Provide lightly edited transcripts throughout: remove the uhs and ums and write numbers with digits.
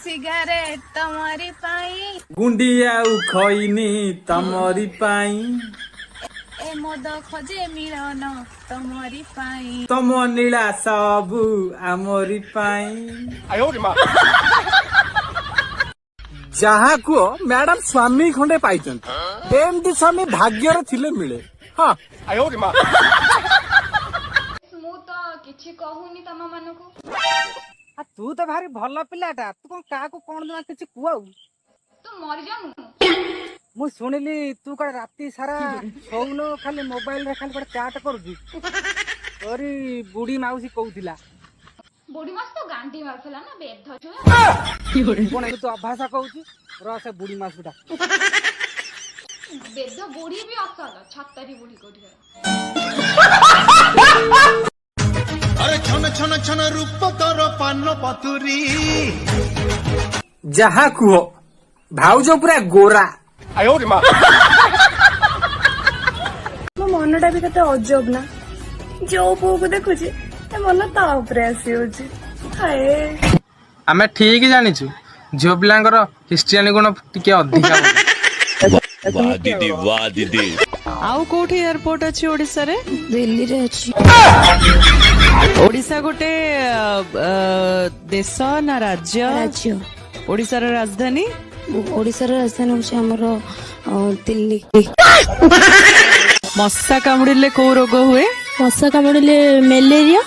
Cigarette ତମରି ପାଇଁ। ଗୁଣ୍ଡି ଆଉ ଖଇନି ତମରି ପାଇଁ। ଏ ମଦ ଖୋଜେ ମିଳନ ତମରି ପାଇଁ। ତମ ନୀଳା ସବୁ ଆମରି ପାଇଁ। ଯାହା କୁହ ମ୍ୟାଡାମ, ସ୍ୱାମୀ ଖଣ୍ଡେ ପାଇଛନ୍ତି। ଏମିତି ସ୍ୱାମୀ ଭାଗ୍ୟରେ ଥିଲେ ମିଳେ। ହଁ। ମୁଁ ତ କିଛି କହୁନି ତମ ମାନଙ୍କୁ। ତୁ ତ ଭାରି ଭଲ ପିଲାଟା। ତୁ କଣ କାହାକୁ କଣ ଜମା କିଛି କୁହ ଆଉ? ତୁ ମରିଯାଉନୁ। ମୁଁ ଶୁଣିଲି ତୁ କୁଆଡେ ରାତି ସାରା ଶୋଉନୁ, ଖାଲି ମୋବାଇଲରେ ଖାଲି ଗୋଟେ ଚାଟ କରୁଛୁ। ତୋରି ବୁଢୀ ମାଉସୀ କହୁଥିଲା। ବୁଢୀ ମାଉସୀ ତ ଗାଣ୍ଡି ମାରୁଥିଲା ନା, ବେଧ ଛୁଆ। କଣ ତୁ ଅଭାଷା କହୁଛୁ? ର, ସେ ବୁଢୀ ମାଉସୀଟା। ବେଧ ବୁଢୀ ବି ଅସଲ ଛତରୀ ବୁଢୀ କୋଉଠି। ଆରେ ଛନ ଛନ ଛନ ରୂପ ତୋର ପାନ ପତୁରୀ। ଯାହା କୁହ ଭାଉଜ ପୁରା ଗୋରା। ମୋ ମନଟା ବି କେତେ ଅଜବ ନା, ଯୋଉ ପୁଅକୁ ଦେଖୁଛି ତା ମନ ତା ଉପରେ ଆସିଯାଉଛି। ହାଏ! ଆମେ ଠିକ ଜାଣିଛୁ, ଝିଅ ପିଲାଙ୍କର ଖ୍ରୀଷ୍ଟିଆନୀ ଗୁଣ ଟିକେ ଅଧିକା ବୋଲି। वाह दीदी, वाह दीदी। ଆଉ କୋଉଠି ଏୟାରପୋର୍ଟ ଅଛି ଓଡିଶାରେ? ଦିଲ୍ଲୀରେ ଅଛି। ଓଡିଶା ଗୋଟେ ଦେଶ ନା ରାଜ୍ୟ? ରାଜ୍ୟ। ଓଡିଶାର ରାଜଧାନୀ? ଓଡ଼ିଶାର ରାଜଧାନୀ ହଉଛି ଆମର ଦିଲ୍ଲୀ। ମଶା କାମୁଡିଲେ କୋଉ ରୋଗ ହୁଏ? ମଶା କାମୁଡ଼ିଲେ ମ୍ୟାଲେରିଆ,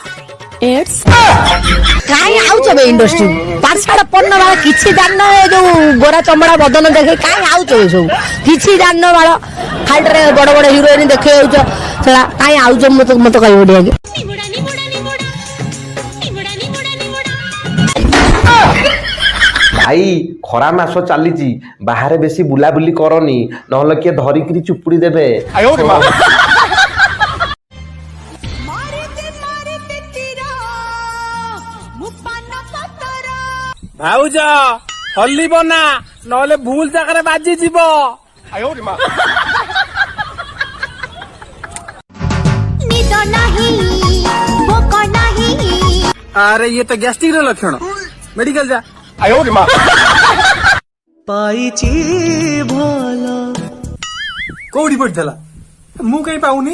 ଏଡ୍ସ। କାଇଁ ଆଉଛ ବେ ଇଣ୍ଡଷ୍ଟ୍ରି? ପାଠଶାଠ ପଢିନ ବାଳ, କିଛି ଜାଣିନ। ଏ ଯୋଉ ଗୋରା ଚମଡ଼ା ବଦନ ଦେଖେ କାଇଁ ଆଉଛ? ଏ ସବୁ କିଛି ଜାଣିନ ବାଳ, ଖାଲିଟାରେ ବଡ ବଡ ହିରୋଇନ ଦେଖେଇ ଯାଉଛ ସେଟା। କାଇଁ ଆଉଛ ମତେ କହିବ ଟିକେ? ଭାଇ, ଖରା ମାସ ଚାଲିଛି, ବାହାରେ ବେଶୀ ବୁଲାବୁଲି କରନି, ନହେଲେ କିଏ ଧରିକିରି ଚୁପୁଡି ଦେବେ। ମାରିତେ ମାରିତେ ତୀର ମୁଁ ପାନ ପତର। ଭାଉଜ, ହଲିବ ନା, ନହେଲେ ଭୁଲ ଜାଗାରେ ବାଜିଯିବ। ନିଦ ନାହିଁ, ଭୋକ ନାହିଁ। ଆରେ, ଇଏ ତ ଗ୍ୟାଷ୍ଟ୍ରିକ ର ଲକ୍ଷଣ। ମେଡିକାଲ ଯା। ପାଇଛି ଭଲ। କୋଉଠି ପଡିଥିଲା? ମୁଁ କାଇଁ ପାଉନି?